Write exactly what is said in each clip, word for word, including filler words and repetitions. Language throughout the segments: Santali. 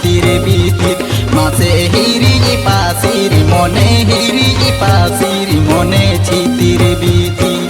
ᱛᱤᱨ ᱵᱤᱛᱤᱨ, ᱢᱟᱥᱮ ᱦᱤᱨᱤᱡ ᱯᱟᱹᱥᱤᱨ ᱢᱚᱱᱮ, ᱦᱤᱨᱤᱡ ᱯᱟᱹᱥᱤᱨ ᱢᱚᱱᱮ ᱪᱷᱤᱛᱤᱨ ᱵᱤᱛᱤᱨ᱾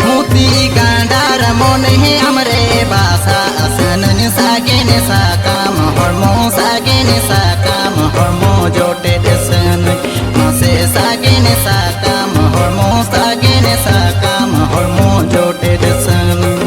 ᱢᱩᱛᱤ ᱜᱟᱸᱰᱟᱨ ᱢᱚᱱᱮ ᱟᱢᱨᱮ ᱵᱟᱥᱟ, ᱟᱥᱟᱱᱟᱹᱧ ᱥᱟᱜᱮᱱ ᱥᱟᱠᱟᱢ ᱦᱚᱲᱢᱚ, ᱥᱟᱜᱮᱱ ᱥᱟᱠᱟᱢ ᱦᱚᱲᱢᱚ ᱡᱚᱴᱮᱫ ᱥᱟᱹᱱᱟᱹᱧ᱾ ᱢᱟᱥᱮ ᱥᱟᱜᱮᱱ ᱥᱟᱠᱟᱢ ᱦᱚᱲᱢᱚ, ᱥᱟᱜᱮᱱ ᱥᱟᱠᱟᱢ ᱦᱚᱲᱢᱚ ᱡᱚᱴᱮᱫ ᱥᱟᱹᱱᱟᱹᱧ᱾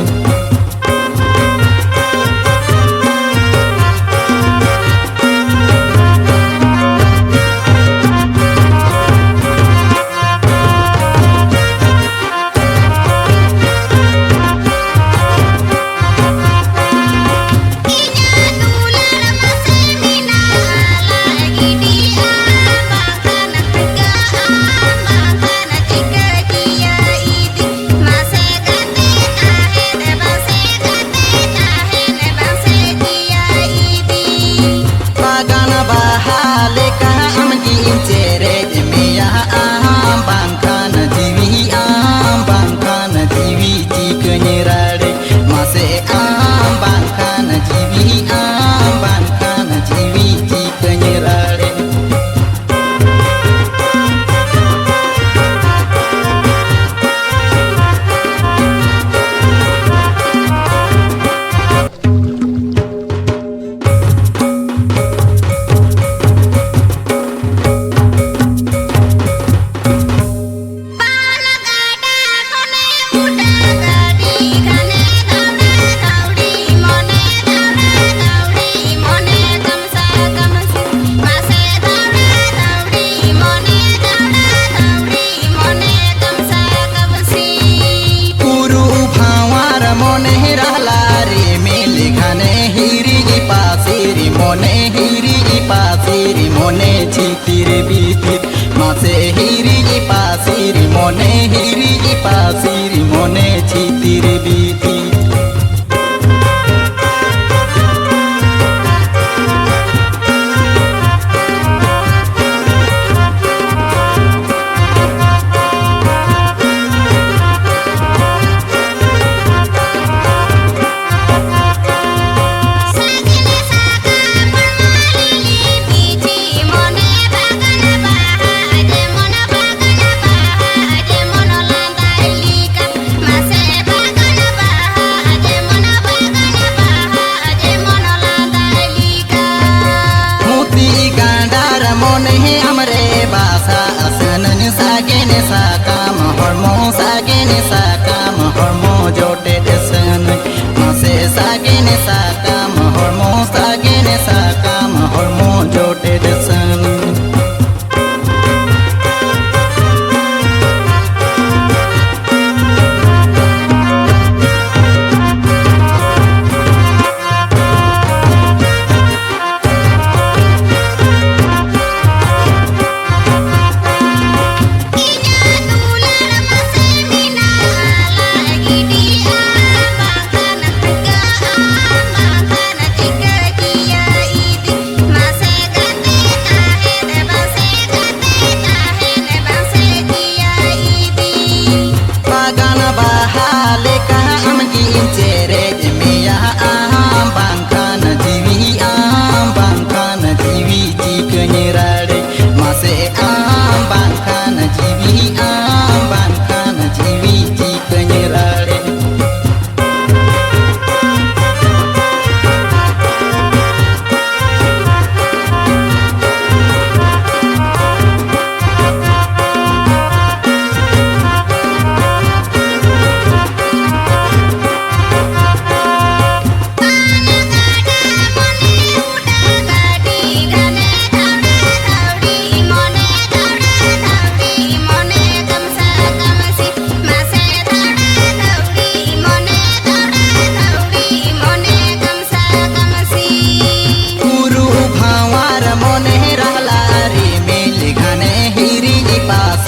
ᱪᱷᱤᱛᱤᱨ ᱵᱤᱛᱤᱨ᱾ ᱢᱟᱥᱮ ᱦᱤᱨᱤᱡ ᱯᱟᱹᱥᱤᱨ ᱢᱚᱱᱮ, ᱦᱤᱨᱤᱡ ᱯᱟᱹᱥᱤᱨ ᱢᱚᱱᱮ ᱪᱷᱤᱛᱤᱨ ᱵᱤᱛᱤᱨ᱾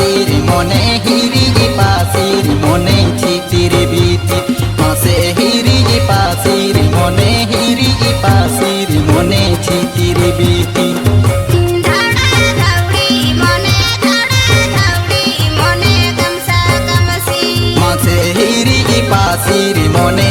ᱢᱚᱱᱮ ᱦᱤᱨᱤᱡ ᱯᱟᱹᱥᱤᱨ ᱢᱚᱱᱮ ᱪᱷᱤᱛᱤᱨ ᱵᱤᱛᱤᱨ᱾ ᱢᱟᱥᱮ ᱦᱤᱨᱤᱡ ᱯᱟᱹᱥᱤᱨ ᱢᱚᱱᱮ ᱦᱤᱨᱤᱡ ᱯᱟᱹᱥᱤᱨ ᱢᱚᱱᱮ ᱪᱷᱤᱛᱤᱨ ᱵᱤᱛᱤᱨ᱾ ᱫᱷᱟᱣᱲᱟ ᱫᱷᱟᱣᱲᱤ ᱢᱚᱱᱮ ᱫᱷᱟᱣᱲᱟ ᱫᱷᱟᱣᱲᱤ ᱢᱚᱱᱮ ᱠᱟᱢᱥᱟ ᱠᱟᱢᱥᱤ᱾ ᱢᱟᱥᱮ ᱦᱤᱨᱤᱡ ᱯᱟᱹᱥᱤᱨ ᱢᱚᱱᱮ